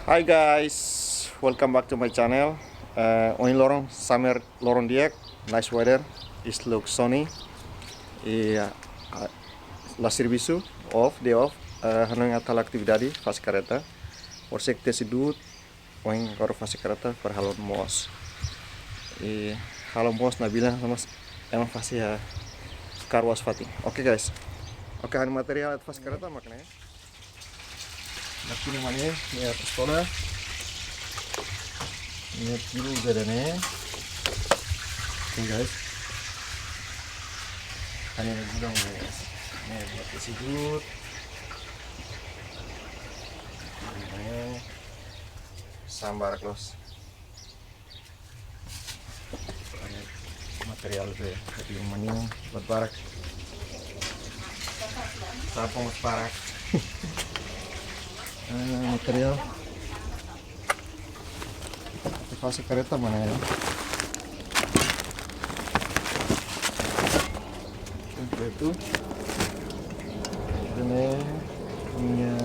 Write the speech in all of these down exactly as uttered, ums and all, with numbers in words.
Hi guys, welcome back to my channel. Eh, ohin loron summer, loron di'ak, nice weather, it looks sunny. I, ah, la servisu, off, day off. Eh, ha'u-nia atu halo atividade, fase karreta. Horisehik tesi du'ut, ohin agora fase karreta para halo moos. I halo moos iha vilaun, mas ema fase iha car wash fatin. Oke guys. Oke, ha'u-nia materiál atu fase karreta mak ne'e. Daqui no mane, minha pistola. Minha piru uza ida-ne'e. Oke guys. Ha'u-nia gudang ne'e. Ne'e buat tesi du'ut. Ne'e. Sambar close. Materiál be, tapi maning buat barak. Sampah buat barak. Eh, materiál. Motivasi karreta mana ya? Itu. Ini punya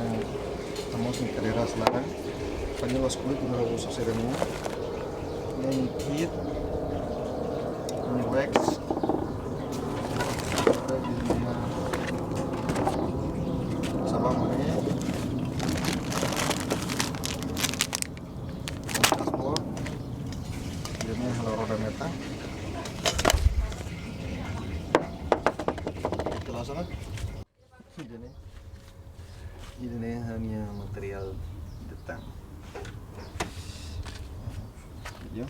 kamu sih karreta selarang. Pañu loos kulit udah usah sering ini. Ini kit. Ini wax. Ada di dunia. Sabam ini. Dashboard. Ini halo roda metan. Itu langsung. Ida-ne'e, ida-ne'e ha'u-nia materiál de'it. Yo.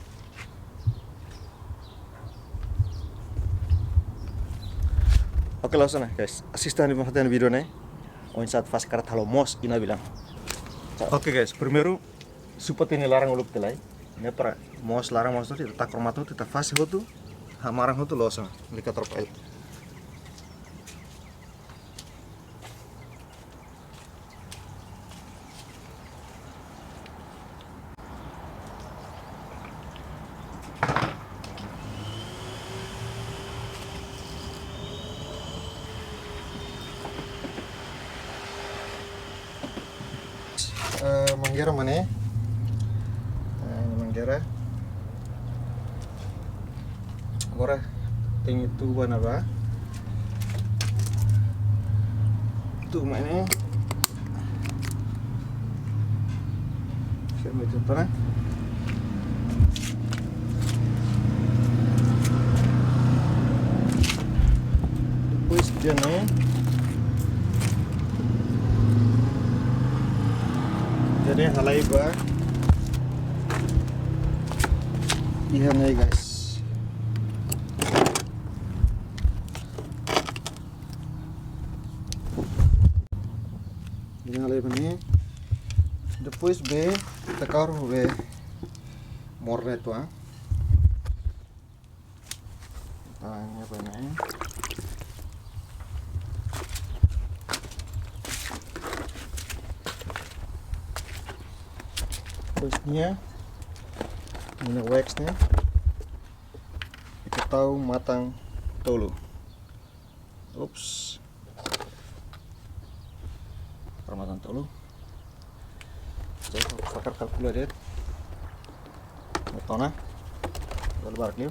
Oke, langsung guys. Asisten di mahten video ne'e. Oinsá atu fase karreta halo moos iha vilaun. Oke guys, primeiru suporta nia laran uluk tiha lai. Ne'e para moos laran moos tadi, ita takor matu, ita fase hotu, hamaran hotu loos ona, lika tropa el. Eh, mangueira mana? Eh, mangueira. Agora tenke tuba ne'ebá. Tuba ne'e. Firme itu, né? Depois de, né? Jadi halai ba iha ne'e, guys. Jadi halai ba ne'e. Depois be, ita kaer be morne tua. Tanya apa ini? Terusnya, ini wax ne'e. Ita tau matan tolu. Ups. Para matan tolu. Jadi, fakar kalkula de'it. Metona. Lalu barak liu.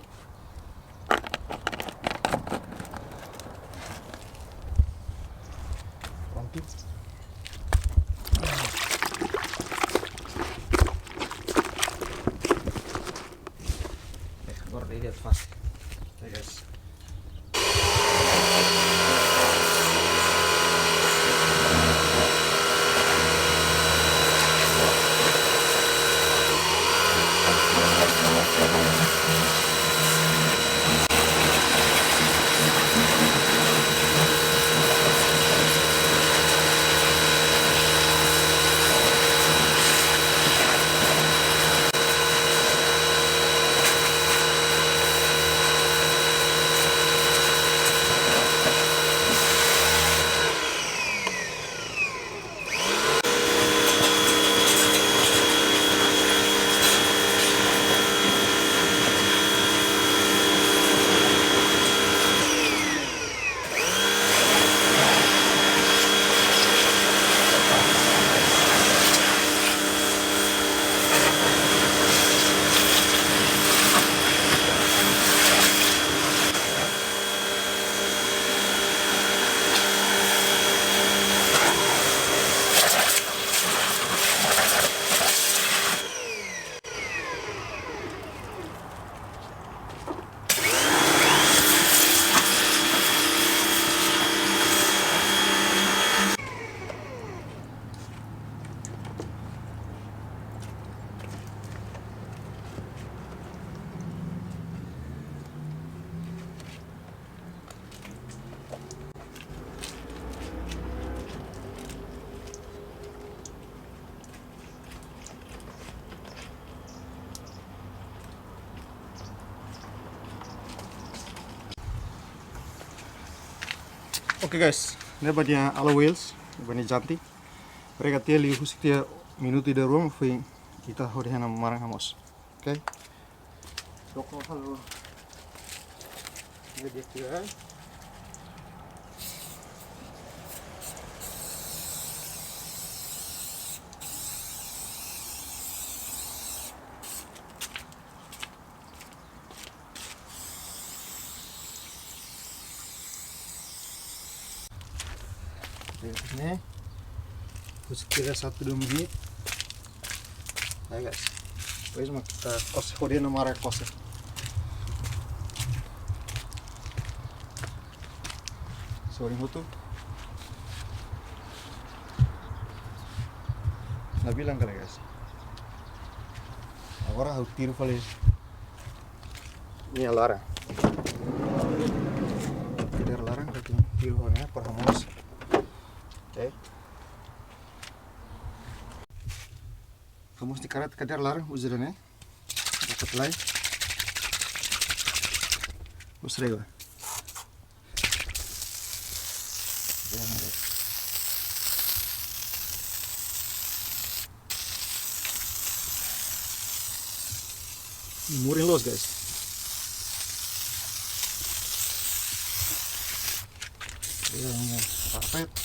Pronto. Eh, agora daí dentro fácil. Oke, guys. Oke guys, ne'e ba nia alloy wheels, ba nia jante. Prega tiha liu husik tiha minutu ida rua, foin ita hodi hena maran hamoos. Oke. Loko halo. Ini dia tiha. Ya, ini. Husik tiha satu dua menit. Ya guys. Depois mak ita kose, hodi hena maran kose. Sorry, hotu. Nabilan kala guys. Agora ha'u tiru fali. Nia laran. Kadeira laran, ha'u tenke tiru ho nia para hamoos. Oke. Hamoos nia karat kadeira laran, uza ida-ne'e. Dapat lai. Us rega. Murin loos, guys. Ya, ya. Perfect.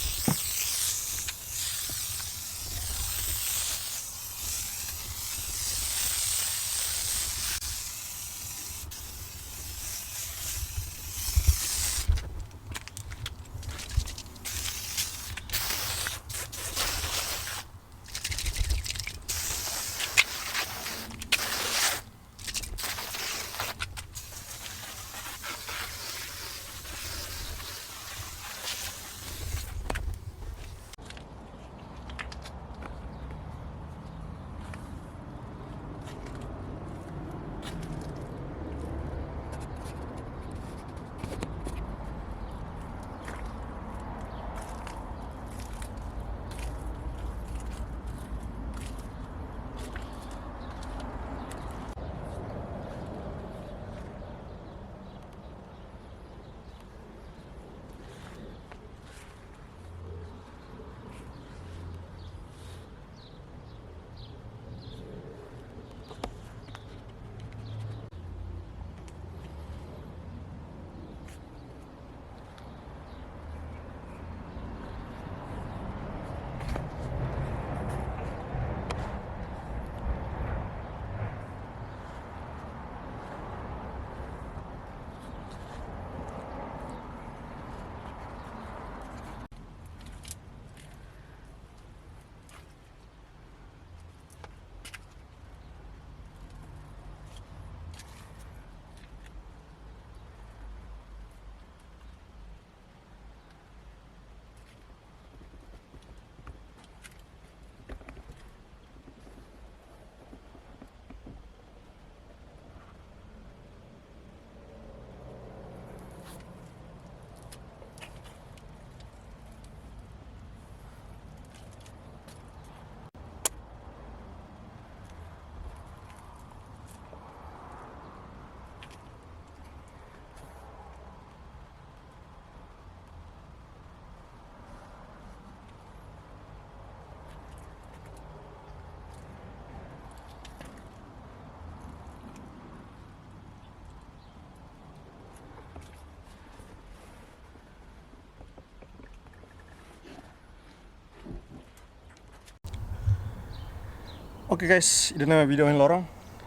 Oke guys, ida-ne'e vídeo ohin loron.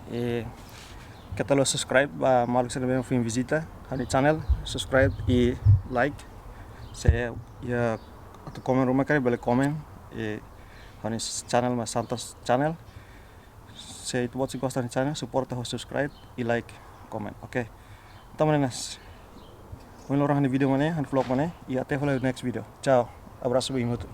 Eh, keta haluha subscribe ba maluk sira ne'ebé foin vizita ha'u-nia channel, subscribe i like. Se iha atu komen ruma karik bele komen. Eh, ha'u-nia channel mak Santos Channel. Se ita-boot sei gosta ha'u-nia channel, suporta ho subscribe i like, komen. Oke. Entaun, manas. Ohin loron ha'u-nia vídeo mak ne'e, ha'u-nia vlog mak ne'e, i até hola next video. Tchau. Abrasu ba imi hotu.